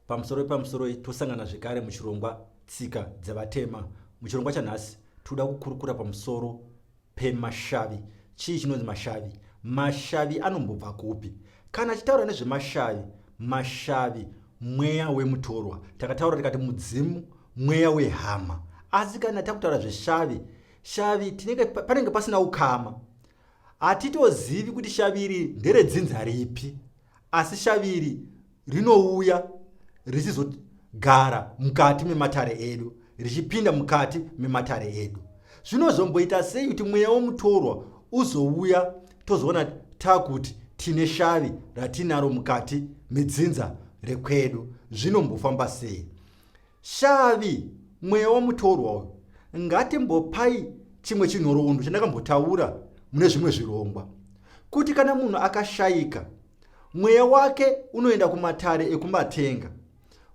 Pamusoro pamusoro tosangana zvekare muchirongwa tsika dzevatema. Muchirongwa chanhasi tinoda kukurukura pamusoro pemashavi. Chii chinonzi mashavi? Mashavi anombobva kupi? Kana achitaura nezvemashavi, mashavi mweya wemutorwa. Takataura tikati mudzimu mweya wehama. Asi kana takutaura zveshavi, shavi tinenge panenge pasina ukama. Hatitozivi kuti shavi iri nderedzinza ripi. Asi shavi iri rinouya richizogara mukati mematare edu richipinda mukati mematare edu zvinozomboita sei kuti mweya womutorwa uzouya tozoona takuti tine shavi ratinaro mukati medzinza rekwedu zvinombofamba sei Shavi, mweya wamutorwa uyu. Ngatimbopai chimwe chinhoroondo chandakambotaura mune zvimwe zvirongwa. Kuti kana munhu akashaika, mweya wake unoenda kumatare ekumatenga.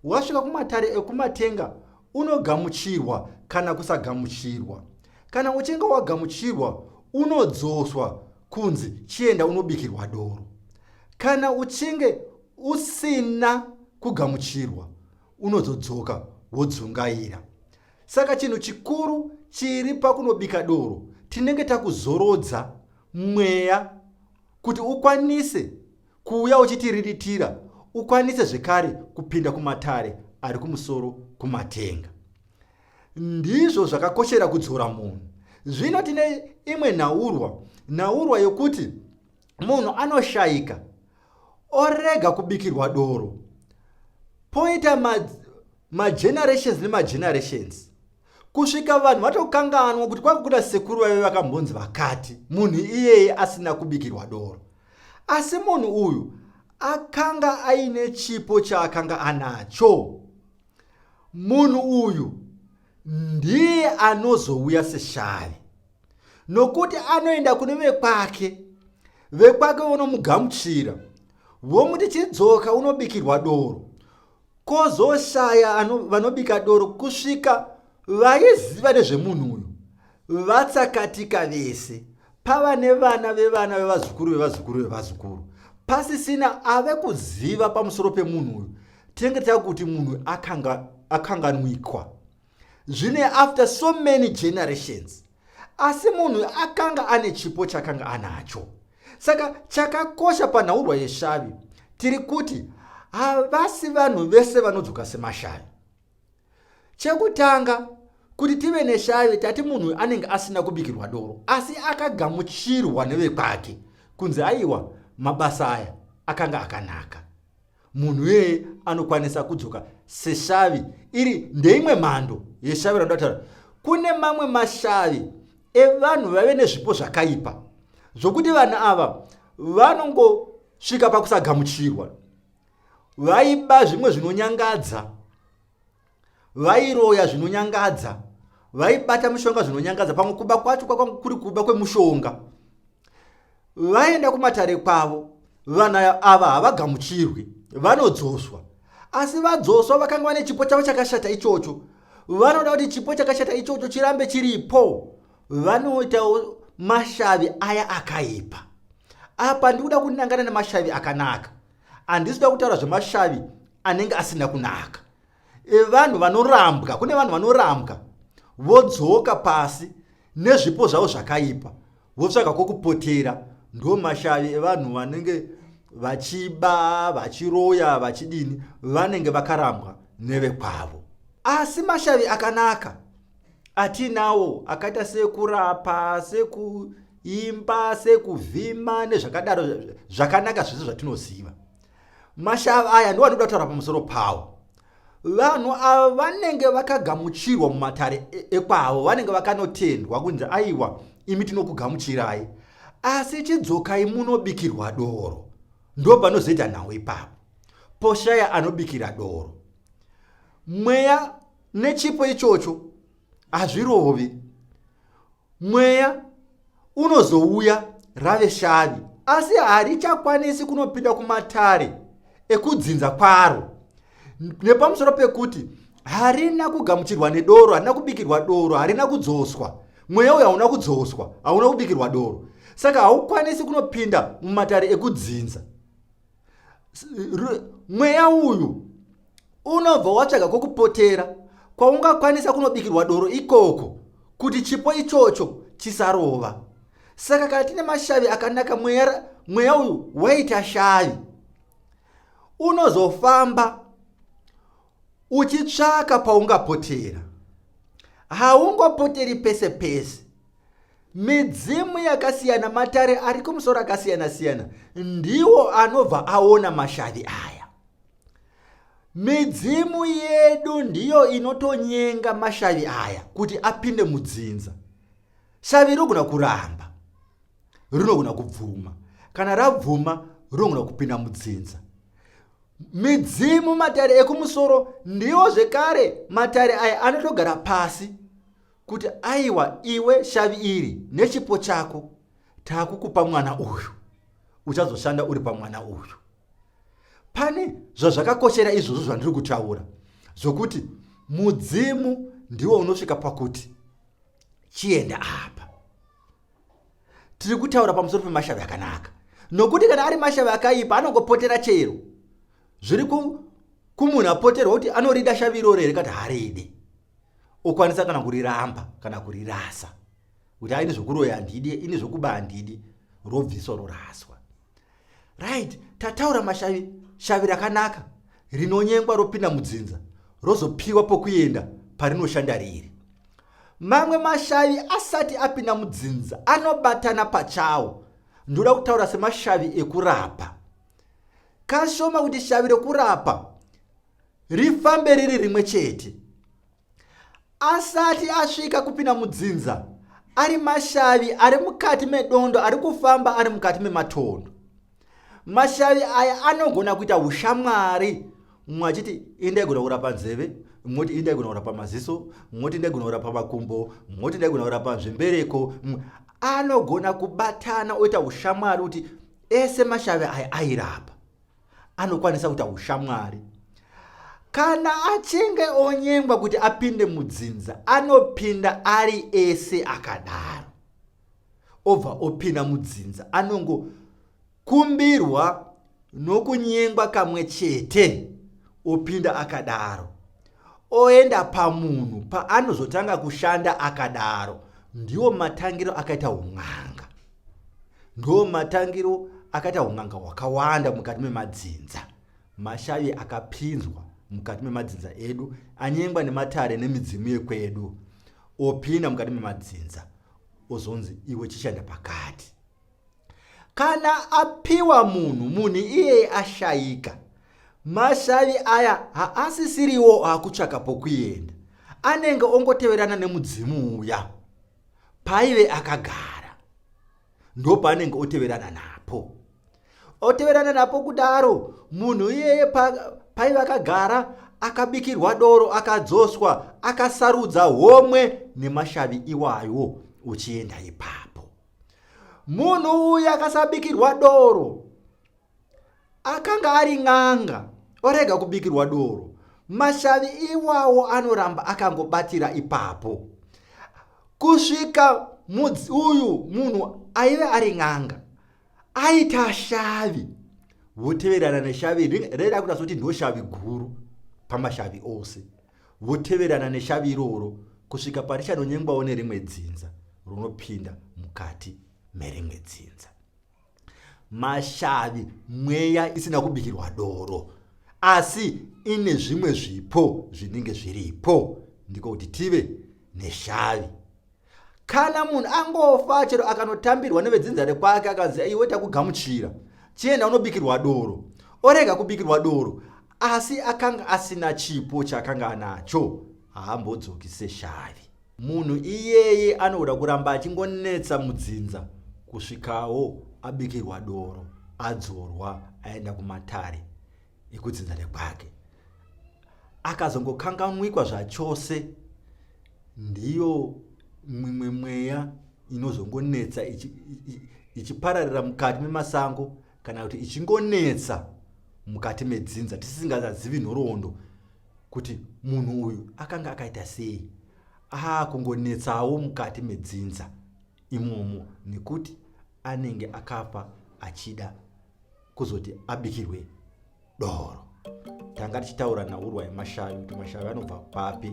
Wasvika kumatare ekumatenga unogamuchirwa kana kusagamuchirwa. Kana uchinge wagamuchirwa unodzoswa kunzi chienda unobikirwa doro. Kana uchinge usina kugamuchirwa unozodzoka wodzungaira. Saka chinhu chikuru chiri pakunobika doro tinenge takuzorodza mweya kuti ukwanise kuuya uchitiriritira ukwanise zvekare kupinda kumatare ari kumusoro kumatenga. Ndizvo zvakakoshera kudzora munhu. Zvino tine imwe nhaurwa, nhaurwa yokuti munhu anoshayika orega kubikirwa doro poita magenerations ma nemagenerations kusvika vanhu vatokanganwa kuti kwanga kuna sekuru vaive vakambonzi vakati munhu iyeye asina kubikirwa doro asi munhu uyu akanga aine chipo chaakanga anacho munhu uyu ndiye anozouya seshavi nokuti anoenda kune vekwake vekwake vonomugamuchira vomuti chidzoka unobikirwa doro kozoshaya vanobika doro kusvika vaiziva nezvemunhu uyu vatsakatika vese pava nevana vevana vevazukuru vevazukuru vevazukuru pasisina ave kuziva pamusoro pemunhu uyu tinenge takuti munhu akanganwikwa zvine after so many generations asi munhu akanga ane chipo chakanga anacho saka chakakosha panhaurwa yeshavi tiri kuti havasi vanhu vese vanodzoka semashavi chekutanga kuti tive neshavi tati munhu anenge asina kubikirwa doro asi akagamuchirwa nevekwake kunzi aiwa mabasa aya akanga akanaka munhu iyeye anokwanisa kudzoka seshavi iri ndeimwe mhando yeshavi ranoda kutaura kune mamwe mashavi evanhu vaive nezvipo zvakaipa zvokuti vanhu ava vanongosvika pakusagamuchirwa vaiba zvimwe zvinonyangadza vairoya zvinonyangadza vaibata mishonga zvinonyangadza pamwe kuba kwacho kwakanga kuri kuba kwemushonga vaenda kumatare kwavo vanhu ava havagamuchirwi vanodzoswa asi vadzoswa vakanga vane chipo chavo chakashata ichocho vanoda kuti chipo chakashata ichocho chirambe chiripo vanoitawo mashavi aya akaipa apa ndikuda kunangana nemashavi akanaka handisi kuda kutaura zvemashavi anenge asina kunaka evanhu vanorambwa kune vanhu vanorambwa vodzoka pasi nezvipo zvavo zvakaipa votsvaga kwokupotera ndo mashavi evanhu vanenge vachiba vachiroya vachidini vanenge vakarambwa nevekwavo asi mashavi akanaka atinawo akaita sekurapa sekuimba sekuvhima nezvakadaro zvakanaka zvese zvatinoziva mashava aya ndiwo anoda kutaura pamusoro pawo vanhu ava vanenge vakagamuchirwa mumatare e, ekwavo vanenge vakanotendwa kunzi aiwa imi tinokugamuchirai asi chidzokai munobikirwa doro ndo panozoita nhau ipapo poshaya anobikira doro mweya nechipo ichocho hazvirovi mweya unozouya rave shavi asi harichakwanisi kunopinda kumatare ekudzinza kwaro nepamusoro pekuti harina kugamuchirwa nedoro harina kubikirwa doro harina kudzoswa mweya uyu hauna kudzoswa hauna kubikirwa doro saka haukwanisi kunopinda mumatare ekudzinza mweya uyu Unobva watsvaga kwokupotera kwaungakwanisa kunobikirwa doro ikoko kuti chipo ichocho chisarova. Saka kana tine mashavi akanaka mweya, mweya uyu waita shavi unozofamba uchitsvaka paungapotera. Haungopoteri pese pese. Midzimu yakasiyana, matare ari kumusoro akasiyana-siyana ndiwo anobva aona mashavi aya. Midzimu yedu ndiyo inotonyenga mashavi aya kuti apinde mudzinza. Shavi rinogona kuramba, rinogona kubvuma. Kana rabvuma, rinogona kupinda mudzinza. Midzimu, matare ekumusoro ndiwo zvekare matare aya anotogara pasi kuti aiwa iwe shavi iri nechipo chako takukupa mwana uyu uchazoshanda uri pamwana uyu pane zvazvakakoshera izvozvo zvandiri kutaura zvokuti mudzimu ndiwo unosvika pakuti chienda apa tiri kutaura pamusoro pemashavi akanaka nokuti kana ari mashavi akaipa anongopotera chero zviri kumunhu apoterwa kuti anorida shavi iroro here kati haridi okwanisa kana kuriramba kana kurirasa kuti aine zvokuroya handidi ine zvokuba handidi robviswa roraswa right tataura mashavi shavi rakanaka rinonyengwa ropinda mudzinza rozopiwa pokuenda parinoshanda riri mamwe mashavi asati apinda mudzinza anobatana pachawo ndoda kutaura semashavi ekurapa kashoma kuti shavi rekurapa rifambe riri rimwe chete asati asvika kupinda mudzinza ari mashavi ari mukati medondo ari kufamba ari mukati mematondo mashavi aya anogona kuita ushamwari mumwe achiti indaigona kurapa nzeve mumwe oti indaigona kurapa maziso mumwe oti indaigona kurapa makumbo mumwe oti indaigona kurapa zvembereko anogona kubatana oita ushamwari kuti ese mashavi aya airapa anokwanisa kuita ushamwari kana achinge onyengwa kuti apinde mudzinza anopinda ari ese akadaro obva opinda mudzinza anongokumbirwa nokunyengwa kamwe chete opinda akadaro oenda pamunhu paanozotanga kushanda akadaro ndiwo matangiro akaita un'anga Ndiwo matangiro akaita un'anga hwakawanda mukati memadzinza. Mashavi akapinzwa mukati memadzinza edu anyengwa nematare nemidzimu yekwedu opinda mukati memadzinza ozonzi iwe chishanda pakati. Kana apiwa munhu, munhu iyeye ashayika, mashavi aya haasisiriwo akutsvaka pokuenda, anenge ongoteverana nemudzimu uya. paaive akagara ndopaanenge oteverana napo oteverana napo kudaro munhu iyeye paive akagara akabikirwa doro akadzoswa akasarudza homwe nemashavi iwayo uchienda ipapo munhu uyu akasabikirwa doro Akanga ari n'anga orega kubikirwa doro. Mashavi iwawo anoramba akangobatira ipapo kusvika mudzi uyu munhu aive ari n'anga aita shavi voteverana neshavi reda kuda soti ndoshavi guru pamashavi ose voteverana neshavi iroro kusvika parichanonyengwawo nerimwe dzinza rinopinda mukati merimwe dzinza mashavi mweya isina kubikirwa doro asi ine zvimwe zvipo zvinenge zviripo ndiko kuti tive neshavi kana munhu angofa chero akanotambirwa nevedzinza rekwake akanzi iwe takugamuchira chienda unobikirwa doro orega kubikirwa doro asi akanga asina chipo chaakanga anacho haambodzoki seshavi Munhu iyeye anoda kuramba achingonetsa mudzinza kusvikawo abikirwa doro adzorwa aenda kumatare ekudzinza rekwake. Akazongokanganwikwa zvachose ndiyo mimwe mweya inozongonetsa ichipararira mukati memasango kana kuti ichingonetsa mukati medzinza tisingazazivi nhoroondo kuti munhu uyu akanga akaita sei aakungonetsawo mukati medzinza imomo nekuti anenge akafa achida kuzoti abikirwe doro. Tanga tichitaura nhaurwa yemashavi kuti mashavi anobva papi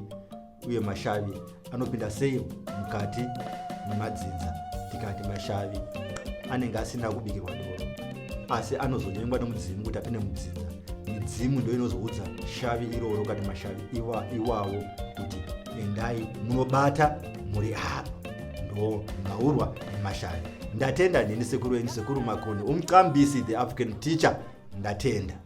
uye mashavi anopinda sei mukati memadzinza. Tikati mashavi anenge asina kubikirwa doro, asi anozonyengwa nemudzimu kuti apinde mudzinza. Midzimu ndo inozoudza shavi iroro kati mashavi iwawo kuti endai munobata muri apa. Ndo nhaurwa yemashavi. Ndatenda nini sekuru wenyu, Sekuru Makoni, umcambisi, the African teacher. Ndatenda.